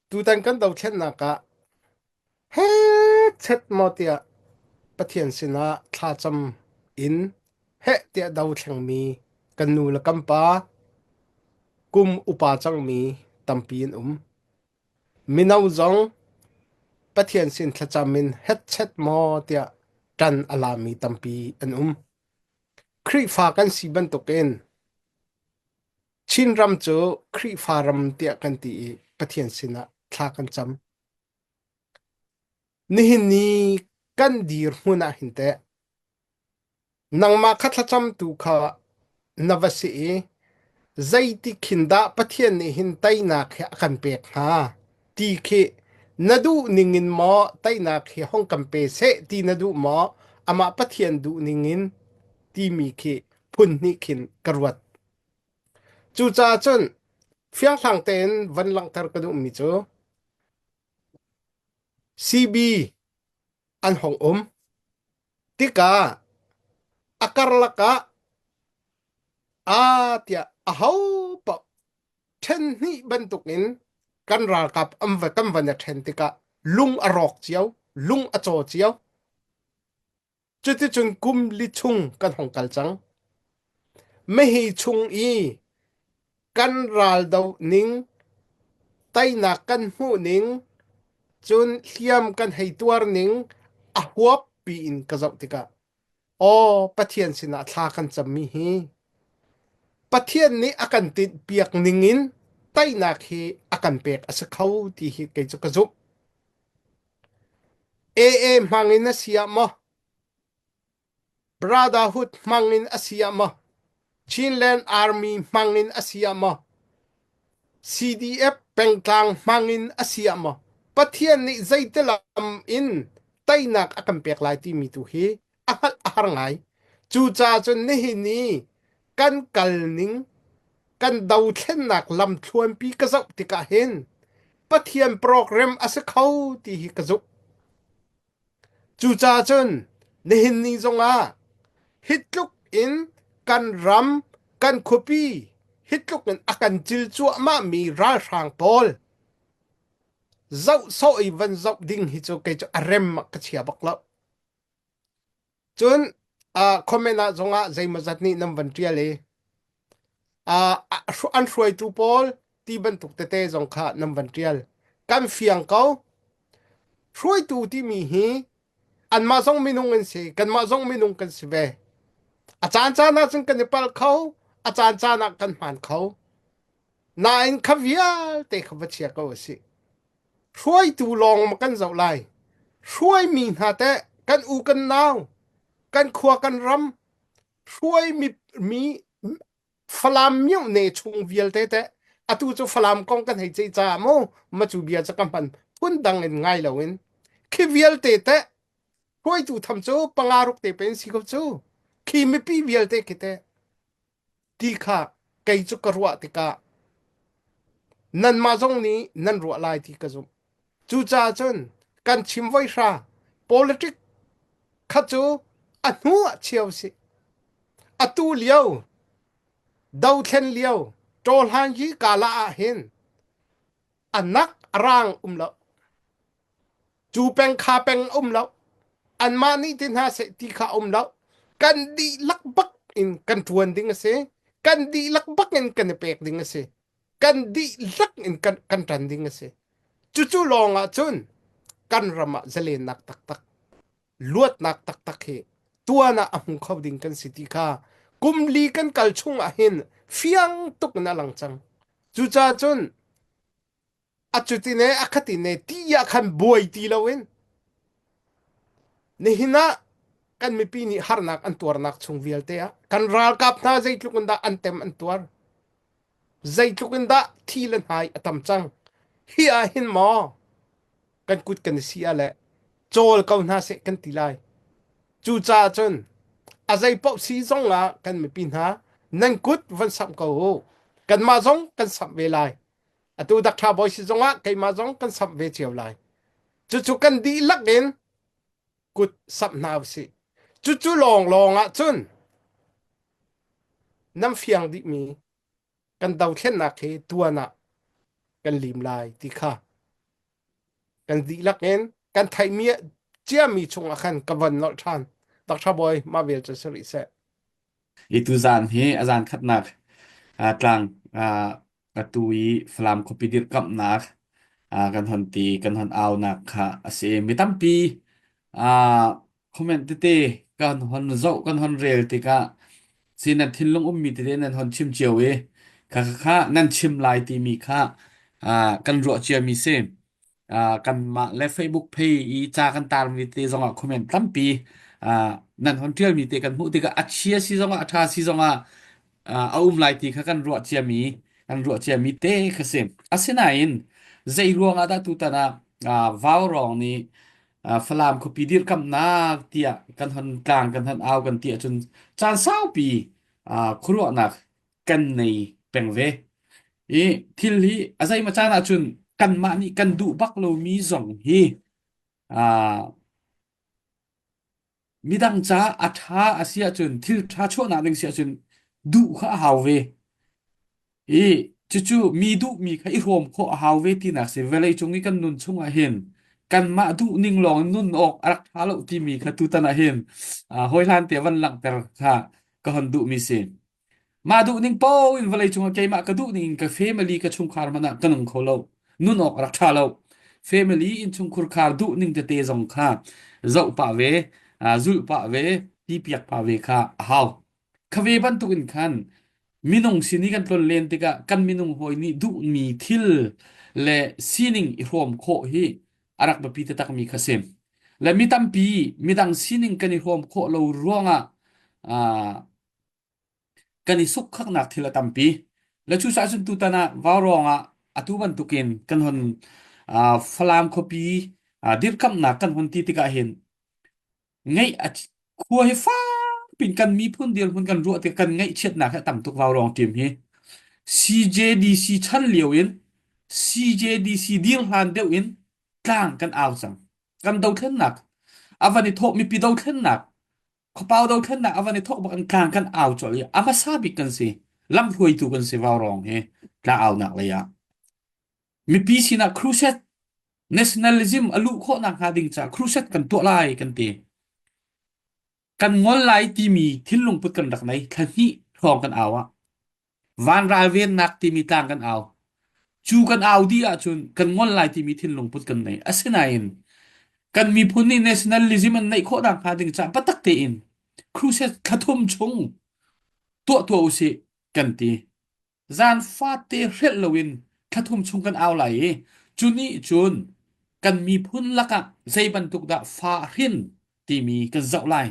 Tutan kan dothlennak ah hekchet maw tiah Pathian sinah thlacam in heh tiah dothlengmi kan nu le kan pa kum upa cangmi tampi an um. Mino zong Pathian sin thlacam in hetchet maw tiah ṭan a lami tampi an um. Khrihfa kan si bantukin Chinram cu Khrihfa ram tiah kan ti i Pathian sinah thla kan cam. Nihin ni kan dirhmun ah hin teh nangmah kha thlacamtu kha na va si i zeiti khin dah Pathian nih hin teinak hi a kan pek hnga ti khi na duh ning in maw teinak hi hong kan pe seh ti na duh maw amah Pathian duh ning in timi khi phun hnih khin ka ruat. Cucaah cun fianghlang tein van langhter ka duhmi cu CB an hong um tikah a karlak ah aa tiah aho paoh ṭhen hnih bantukin kan ralkap an va kan van i ṭhen tikah lung a rawk cio, lung a caw cio. Cuticun kum li chung kan hong kal cang. Mehi chung i kan raldoh ning, teinak kan hmuh ning, cun hliam kan hei tuar ning a huap piin ka zoh tikah aw Pathian sinah thla kan cammi hi Pathian nih a kan tinhpiak ning in teinak hi a kan pek a si kho ti hi kei cu ka zumh. AA hmang in a si ah maw, Brotherhood hmang in a si ah maw, Chinland Army hmang in a si ah maw, CDF pengtlang hmang in a si ah maw, Pathian nih zeitilam in teinak a kan pek lai timi tu hi a hngalh a har ngai. Cucaah cun nihin i kan kal ning, kan dothlennak lamthluanpi ka zoh tikah hin Pathian program a si kho ti hi ka zumh. Cucaah cun nihin ni zongah hi tluk in kan ram, kan khuapi hi tluk in a kan cil cuahmahmi ralhrang pawl zoh sawh i van zoh ding hi cu kei cu a rem ah ka chia bak lo. Cun uh, comment ah zongah zeimawzat nih nan van ṭial i uh, an hruaitu pawl ti bantuk tete zong kha nan van ṭial. Kan fiang ko. Hruaitu timi hi anmah zong minung an si, kanmah zong minung kan si ve. A caan caan ah cun kan i palh kho, a caan caan ah kan hmaan kho. Nain kha vialte kha va chia ko a si. Hruaitu lawng ma kan zoh lai. Hruaimi hna teh kan u kan nau, kan khua kan ram, hruaimi mi Falam myohne chung vialte teh atu cu Falam kong kan hei ceih caah mu ma cu bia cu ka hman phun dang in ngai loin khi vialte teh hruaitu tham cu panga ruk te pen si ko cu khi mipi vialte khi teh ti kha kei cu ka ruah tikah nanmah zong nih nan ruah lai ti ka zumh. Cucaah cun kan chim voi hra politic kha cu a hnu ah chia usih. Atu lio dothlen lio ṭawhlan hi kala ah hin a nak a rang um lo. Cu peng kha peng um lo. Anmah nih ti hna seh ti kha um lo. Kan dihlak bak in kan ṭuan ding a si. Kan dihlak bak in kan i pek ding a si. Kan dihlak in kan, kan ṭan ding a si. Cucu lawng ah cun kan ram ah zalennak taktak, luatnak taktak hi tuan ah a hmu kho ding kan si ti kha kum li kan kal chung ah hin fiang tuk in a lang cang. Cucaah cun a cutin e a khatin e ti ah khan buai ti loin nihin ah kan mipi nih harnak an tuarnak chung vialte ah kan ralkap hna zeitluk in dah an tem an tuar zeitluk in dah thi le hnai a tam cang hi ah hin maw kan kut kan i si ah le cawl ko hna seh kan ti lai cucaah cun a zei paoh si zong ah kan mipi hna nan kut van samh ko u kanmah zong kan samh ve lai Atu Dr. Bawi si zongah keimah zong kan samh ve cio lai. Cucu kan dihlak in kut samh hna usih. Cucu lawnglawng ah cun nan fiang dihmi kan dothlennak hi tuan ah kan lim lai ti kha. Kan dihlak in kan theihmi ciami chungah khan ka von nolh ṭhan. Dr. Bawi mah vial cu si rih seh. I tuzaan hi a zan khatnak tlang atu i Falam khuapi dirkamhnak kan hon ti kan hon aunak kha a si. Mi tampi comment tete kan hon zoh kan hon rel tikah si nan thinlung ummi tete nan hon chim cio i kha kha kha nan chim lai timi kha kan ruah ciami si. Kanmah le Facebook page i ca kan tarmi te zongah comment tampi nan hon ṭialmi te kan hmuh tikah a chia si zongah a ṭha si zongah a um lai ti kha kan ruah ciami kan ruah ciami te kha si. Asinain zei ruangah dah tutan ah Vaurawng nih Falam khuapi dirkamhnak tiah kan hon tlang kan hon au kan ti ahcun caan saupi khuaruahnak kan nei peng ve. I thil hi a zeimaw caan ahcun kanmah nih kan duh bak lomi zong hi aa midang caah a ṭha a si ahcun thil ṭha chuahnak ding si ahcun duh kha a hau ve. I cucu mi duhmi kha i hrawm khawh a hau ve tinak si. Vawlei cung i kan nun chungah hin kanmah duh ning lawng in nun awk a rak ṭha lo timi kha tutan ah hin hawi hlan te van langhter kha ka hon duhmi si. Mah duh ning paoh in vawleicung ah keimah ka duh ning in ka family ka chungkhar hmanh ah ka nung kho lo. Nun awk a rak ṭha lo. Family innchungkhur khar duh ning tete zong kha zoh pah ve, zulh pah ve, ti piak pah ve kha a hau. Kha ve bantuk in khan minung sin i kan tlon len tikah kan minung hawi nih duhmi thil le sining i hrawm khawh hi a rak biapi taktakmi kha si. Le mi tampi midang sining kan i hrawm khawh lo ruangah kan i sukkhaknak thil a tampi. Le cucaah cun tutan ah Vaurawng ah atu bantukin kan hon Falam khuapi dirkamhnak kan hon ti tikah hin ngeih a khua hi fakpin kan miphun dirhmun kan ruah tik kan ngaihchiatnak hi a tam tuk Vaurawng team hi. CJDC chan lio in CJDC dir hlan deuh in tlang kan au cang. Kan dothlennak a van i thawh mipi dothlennak Khuapau dothlennak a van i thawk bak in tlang kan au colh i a hmasa bik kan si. Lamhruaitu kan si Vaurawng hi tlang aunak lei ah. Mipi sinah crusade nationalism a luh khawh nakhnga ding caah crusade kan tuah lai kan ti. Kan ngol lai timi thinlung put kan rak nei. Thla hnih hrawng kan au ah. Van ralvennak timi tlang kan au. Cu kan au dih ahcun kan ngol lai timi thinlung put kan nei. Asinain kan miphun nih nationalism an neih khawh nakhnga ding caah biatak tein crusade thlathum chung tuah tuah usih kan ti. Zan fate hrelh loin thlathum chung kan au lai i cu nih cun kan miphun lakah zei bantuk dah fa hrin timi kan zoh lai.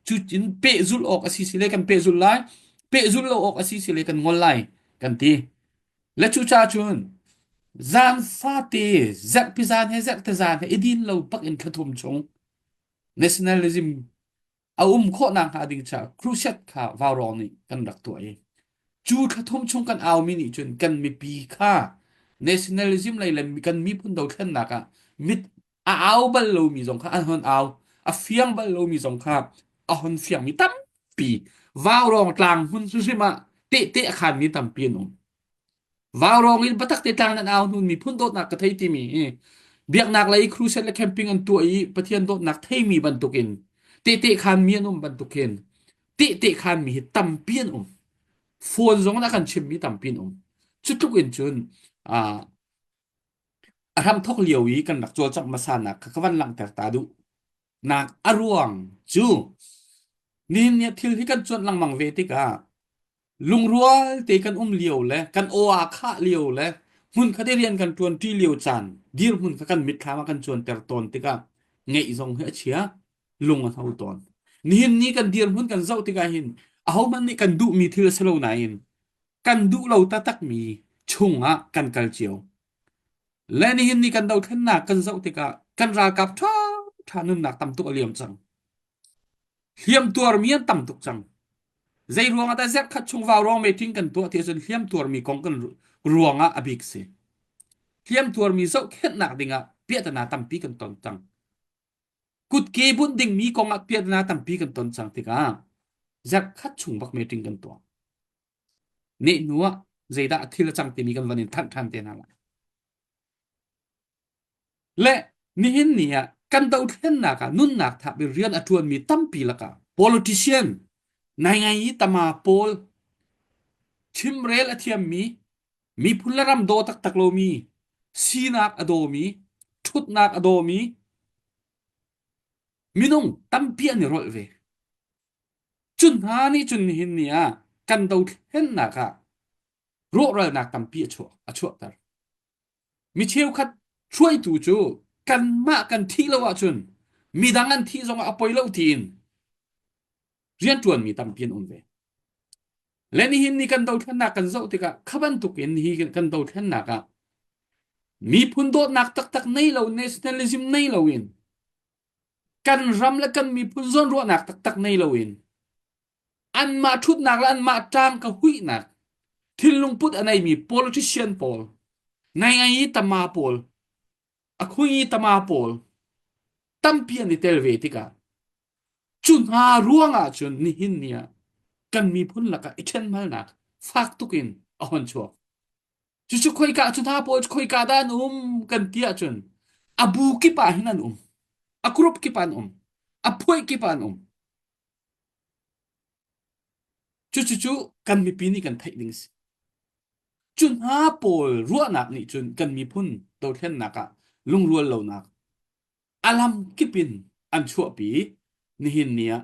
Cu in pehzulh awk a si si le kan pehzulh lai, pehzulh lo awk a si si le kan ngol lai kan ti. Le cucaah cun zan fate zerhpi zan he zerhte zan he i din lo bak in thlathum chung nationalism a um khawh nakhnga ding caah crusade kha vaurawng nih kan rak tuah i cu thlathum chung kan aumi nih cun kan mipi kha nationalism lei le kan miphun dothlennak ah mit a au bal lomi zong kha an hon au a fiang bal lomi zong kha a hon fiangmi tampi vaurawng tlang hmun hrimhrim ah tehte a khanmi tampi an um Vaurawng in biatak te tlang nan au hnu miphun dawtnak ka thei timi hi biaknak lei crusade le camping an tuah i Pathian dawtnak theimi bantukin tehte khanmi an um bantukin tehte khanmi hi tampi an um. Phone zong in a kan chimmi tampi an um. Cu tluk in cun a hramthok lio i kan rak cawlcangh hmasa nak kha ka van langhter ta duh. Nak a ruang cu nihin ni thil hi kan cuanh lengmang ve tikah lungrual te kan um lio le kan aw aa khah lio le hmunkhat i rian kan ṭuanṭi lio caan dirhmun kha kan mitthlam ah kan cuanter tawn tikah ngeih zong hi a chia lung a hno tawn nihin ni kan dirhmun kan zoh tikah hin ahohmanh nih kan duhmi thil a si lo nain kan duh lo taktakmi chungah kan kal cio le nihin ni kan dothlennak kan zoh tikah kan ralkap ṭha ṭha nunnak tam tuk a liam cang Hliam tuarmi an tam tuk cang. Zei ruangah dah zerhkhat chung vaurawng meeting kan tuah ti ahcun hliam tuarmi kong kan ruangah a bik si. Hliam tuarmi zohkhenhnak dingah piahtana tampi kan ton cang. Kutke bunh dingmi kongah piahtana tampi kan ton cang tikah zerhkhat chung bak meeting kan tuah. Neh hnu ah zeidah thil a cang timi kan van in thanh ṭhan te hna lai. Le. Nihin ni ah kan dothlennak ah nunnak thap i rian a ṭuanmi tampi lakah politician ngaingai i tama pawl chimrel a thiammi miphun le ram daw taktak lomi sinak a dawmi ṭhutnak a dawmi minung tampi an i rolh ve. Cu hna nih cun nihin ni ah kan dothlennak ah rawhralnak tampi a chuah a chuahter. Mi cheukhat hruaitu cu kanmah kan thih lo ahcun midang an thih zongah a poi lo tiin rianṭuanmi tampi an um ve. Le nihin ni kan dothlennak kan zoh tikah kha bantuk in hi kan dothlennak ah miphun dawtnak taktak nei lo nationalism nei loin kan ram le kan miphun zawnruahnak taktak nei loin anmah ṭhutnak le anmah ṭang ka huihnak thinlung put a neimi politician pawl ngaingai i tama pawl a khui i tama pawl tampi an i tel ve tikah cu hna ruangah cun nihin ni ah kan miphun lakah i ṭhenhmalnak fak tuk in a hon chuak. Cucu khoika cu hna pawl cu khoika dah an um kan ti ahcun a bu kip ah hin an um. A group kip ah an um. A phuai kip ah an um. Cucucu kan mipi nih kan theih ding a si. Cu hna pawl ruahnak nih cun kan miphun dothlennak ah lungrual lonak a lam kip in an chuahpi i nihin ni ah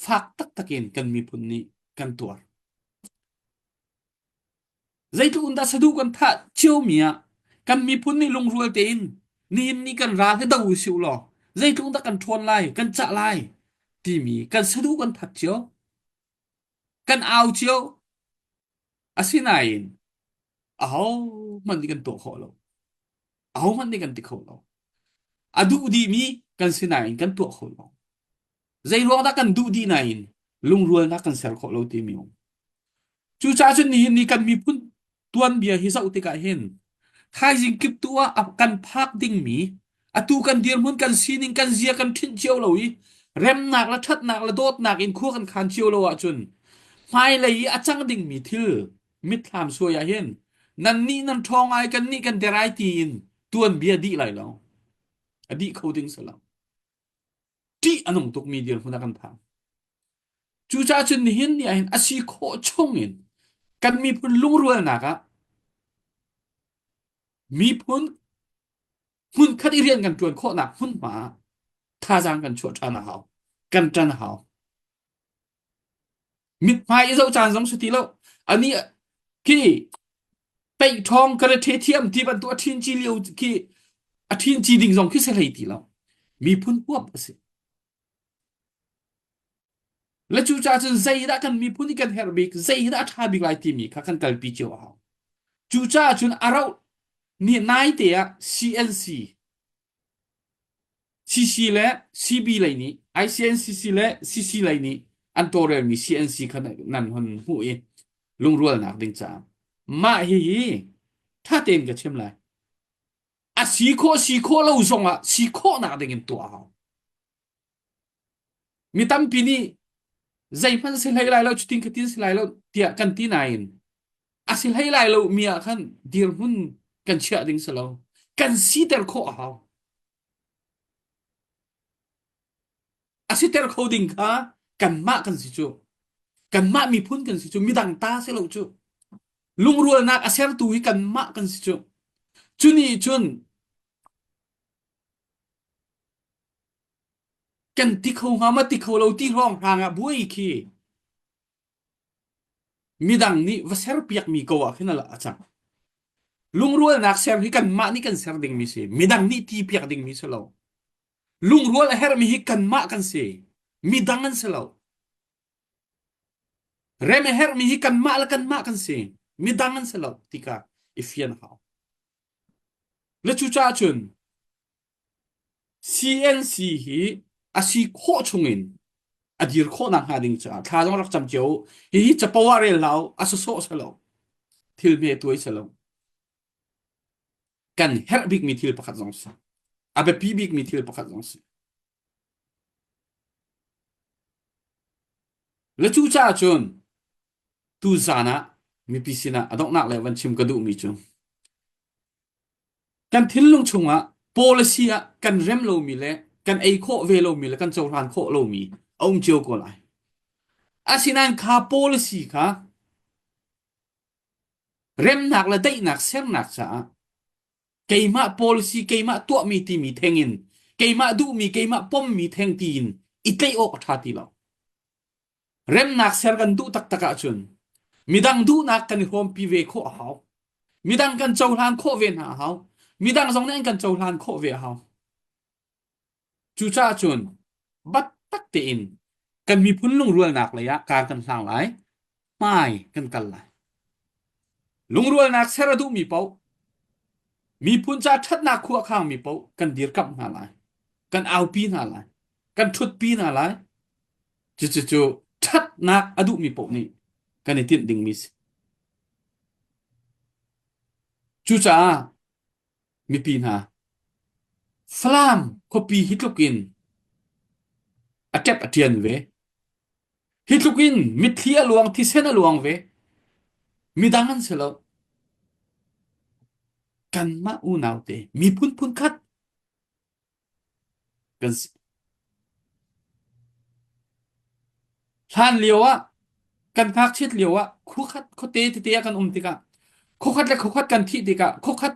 fak taktak in kan miphun nih kan tuar. Zeitluk in dah saduh kan thah ciomi ah kan miphun nih lungrual tein nihin ni kan ral hi do usih law zeitluk in dah kan ṭhawn lai, kan cah lai timi kan saduh kan that cio, kan au cio. Asinain ahohmanh nih kan tuah khawh lo. Ahohmanh nih kan ti kho lo. A duh dihmi kan si nain kan tuah kho lo. Zei ruang dah kan duh dih nain lungrualnak kan ser khawh lo timi um. Cucaah cun nihin ni kan miphun tuanbia hi zoh tikah hin thaizing kip tu ah kan phak dingmi atu kan dirhmun kan sining kan zia kan ṭhinh cio lo i remnak le ṭhatnak le dawtnak in khua kan khan cio lo ahcun hmailei i a cang dingmi thil mitthlam suai ah hin nan nih nan ṭhawng ai kan nih kan der ai tiin tuanbia dih lai lo a dih kho ding si lo ṭih a nung tukmi dirhmun ah kan phan. Cucaah cun nihin ni ahhin a si khawh chungin kan miphun lungrualnak ah miphun hmunkhat i rian kan ṭuan khawhnak hmunhma ah thazaang kan chuah ṭhan a hau. Kan ṭan a hau. Mithmai i zoh caan zong si ti lo. Ani khi peih ṭhawng karate thiam ti bantuk a ṭhin ci lio khi a ṭhin ci ding zong khi si hlei ti lo. Miphun huap a si. Le cucaah cun zeidah kan miphun i kan herh bik, zeidah a ṭha bik lai timi kha kan kalpi cio a hau. Cucaah cun a rauh ni naite ah CNC CC le CB lei nih ICNCC le CC lei nih an tawlrelmi CNC kha nan hon hmuh i lungrualnak ding caah mah hihi ṭha tein ka chim lai. A si khawh si khawh lo zongah si khawhnak ding in tuah a hau. Mi tampi nih zeihmanh si hlei lai lo cutin khatin si lai lo tiah kan ti nain a si hlei lai lo mi ah khan dirhmun kan chiah ding si lo kan siter khawh a hau a siter kho ding kha kanmah kan si cu kanmah miphun kan si cu midang ta si lo cu lungrualnak a sertu hi kanmah kan si cu cu nih cun kan ti kho hnga ma ti kho lo ti hrawng hrang ah buai khi Midang nih va serpiakmi ko ah khin a cang. Lungrualnak ser hi kanmah nih kan ser dingmi si. Midang nih ti piak dingmi si lo. Lungrual a herhmi hi kanmah kan si. Midang an si lo. Rem a herhmi hi kanmah le kanmah kan si. Midang an si lo ti kha i fian hau. Le cucaah cun CNC hi a si khawh chungin a dir khawh nakhnga ding caah thla zong rak cam cio u. Hihi capo ah rel hlah u, a sawsawh si lo. Thil hme tuai si lo. Kan herh bikmi thil pakhat zong si. A biapi bikmi thil pakhat zong si. Le cucaah cun tu zan ah mipi sinah a donghnak le van chim ka duhmi cu Kan thinlung chungah Policy ah kan rem lomi le kan ei khawh ve lomi le kan cohlan khawh lomi a um cio ko lai. Asinain kha policy kha remnak le daihnak sernak caah keimah policy keimah tuahmi timi theng in keimah duhmi keimah pommi theng tiin i tlaih awk a ṭha ti lo. Remnak ser kan duh taktak ahcun midang duhnak kan i hrawmpi ve khawh a hau. Midang kan cohlan khawh ve hna a hau. Midang zong nih an kan cohlan khawh ve a hau. Cucaah cun biatak tein kan miphun lungrualnak lei ah kar kan hlang lai, hmai kan kal lai. Lungrualnak ser a duhmi paoh, miphun ca ṭhatnak khua a khangmi paoh kan dirkamh hna lai, kan aupi hna lai, kan ṭhutpi hna lai. Cucu ṭhatnak a duhmi paoh nih kan i tinh dingmi si. Cucaah mipi hna Falam khuapi hi tluk in a ṭep a ṭian ve. Hi tluk in mitthli a luang, thisen a luang ve. Midang an si lo. Kanmah unau te miphun phunkhat kan si. Hlan lio ah kan ngakchiat lio ah khuakhat khuate tete ah kan um tikah khuakhat le khuakhat kan thih tikah khuakhat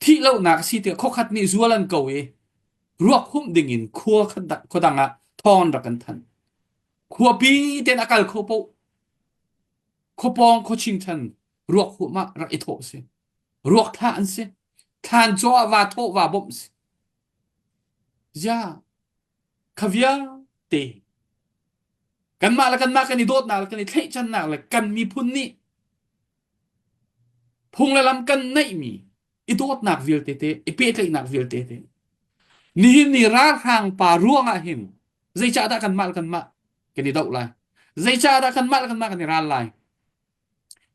thih lonak a si tikah khuakhat nih zual an ko i ruak humh ding in khua khua dang ah thawng an rak kan thanh. Khuapi ten a kal kho paoh khuapawng khuaching chan ruak humh ah rak i thawh si. Ruak thlah an si. Thlan caw ah va thawh va bawmh si. Zia kha vialte kanmah le kanmah kan i dawtnak le kan i thlaihchannak le kan miphun nih phung le lam kan neihmi i dawtnak vialte te i pehtlaihnak vialte te nihin ni ralhrang pa ruangah hin zeicahdah kanmah le kanmah kan i doh lai zeicahdah kanmah le kanmah kan i ral lai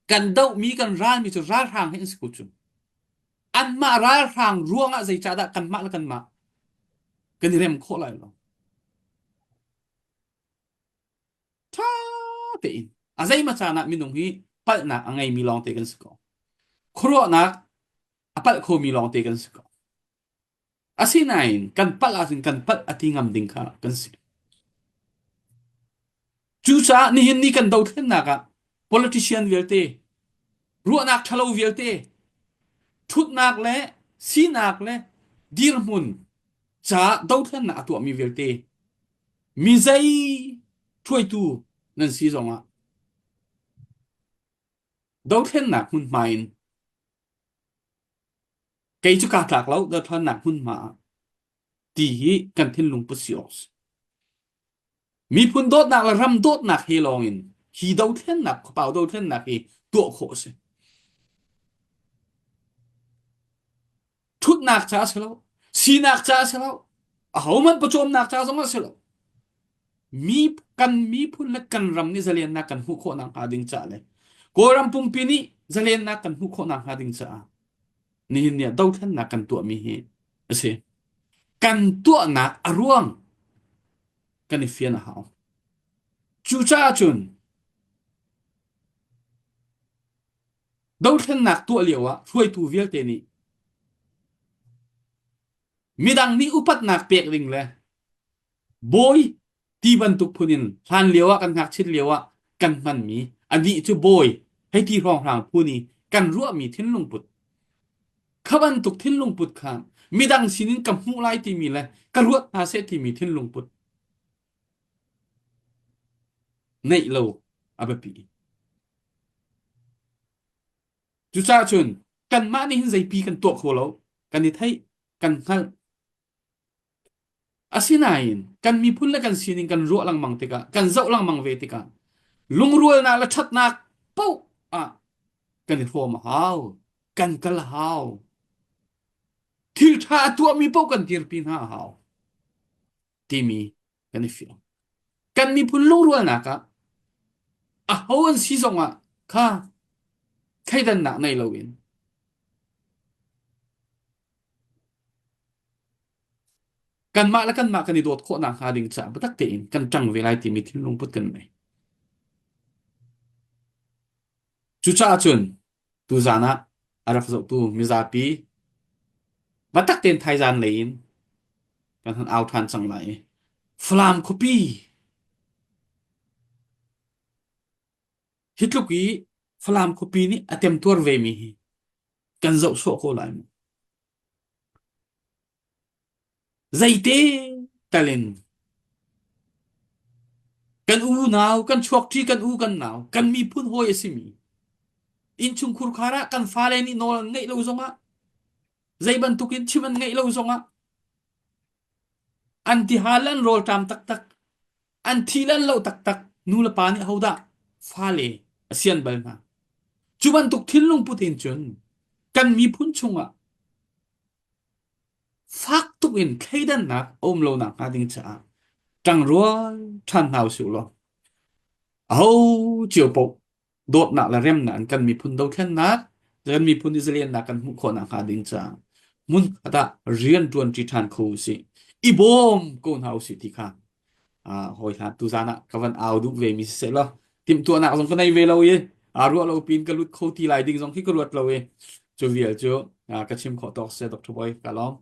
kan dohmi kan ralmi cu ralhrang hi an si ko cu anmah ralhrang ruangah zeicahdah kanmah le kanmah kan i rem khawh lai lo ṭha tein a zeimaw caan ah minung hi palhnak a ngeimi lawngte kan si ko khuaruahnak a palh khomi lawngte kan si ko Asinain kan palh ahcun kan palh a ti ngam ding kha kan si. Cucaah nihin ni kan dothlennak ah politician vialte, ruahnak ṭhalo vialte, ṭhutnak le sinak le dirhmun caah dothlennak a tuahmi vialte, mi zei hruaitu nan si zongah dothlennak hmunhma in Kei cu kaa tlak lo dothlennak hmunhma ah ti hi kan thinlung put si awk si. Miphun dawtnak le ram dawtnak he lawng in hi dothlennak khuapau dothlennak hi tuah khawh a si. Thutnak ca a si lo, sinak ca a si lo, ahohmanh pawcawmnak ca zong a si lo. Mi kan miphun le kan ram nih zalennak kan hmuh khawh nakhnga ding caah le Kawlram pumpi nih zalennak kan hmuh khawh nakhnga ding caah nihin ni ah dothlennak kan tuahmi hi a si. Kan tuahnak a ruang kan i fian a hau. Cucaah cun dothlennak tuah lio ah hruaitu vialte nih midang nih upatnak pek ding le bawi ti bantuk phun in hlan lio ah kan ngakchit lio ah kan hmanmi anih cu bawi hei ti hrawnghrang phun i kan ruahmi thinlung put kha bantuk thinlung put kha midang sinin ka hmuh lai timi le ka ruat hna seh timi thinlung put neih lo a biapi. Cucaah cun kanmah nih hin zeipi kan tuah kho lo kan i theih kan hngalh Asinain kan miphun le kan sining kan ruah lengmang tikah, kan zoh lengmang ve tikah lungrualnak le ṭhatnak paoh ah kan i hrawm a hau, kan kal a hau. Thil ṭha a tuahmi paoh kan dirpi hna a hau timi kan i fiang. Kan miphun lungrualnak ah aho an si zongah kha thleidannak nei loin Kanmah le kanmah kan i dawt khawh nakhnga ding caah biatak tein kan ṭang ve lai timi thinlung put kan ngei. Cucaah cun tuzaan ah a rak zohtu mizapi Batak tein thaizan lei in kan hun au ṭhan cang lai i Falam khuapi hi tluk i Falam khuapi nih a temtuar ve mi hi kan zoh sawh ko lai mu. Zeite tal in kan unau, kan chuakṭi kan u kan nau, kan miphun hawi a simi innchungkhur khar ah kan fale nih nawl an ngeih lo zongah zei bantukin chim an ngeih lo zongah an tihal an rawlṭam taktak an thi le an lo taktak nu le pa nih hodah fale a sian bal hna cu bantuk thinlung put in cun kan miphun chungah fak tuk in thleidannak a um lo nak hnga ding caah ṭangrual ṭhan hna usih law aho cio paoh dawtnak le remnak in kan miphun dothlennak kan miphun i zaliannak kan hmuh khawh nak hnga ding caah hmun khat ah rian ṭuanṭi ṭhan kho usih i bawm ko hna usih ti kha hawi hlan tuzan ah ka van au duh ve mi siseh law timhtuahnak zong ka nei ve lo i ruah lo pin ka lut kho ti lai ding zong khi ka ruat lo i cu vial cu ka chim khawh tawk se Dr. Boy ka lawm.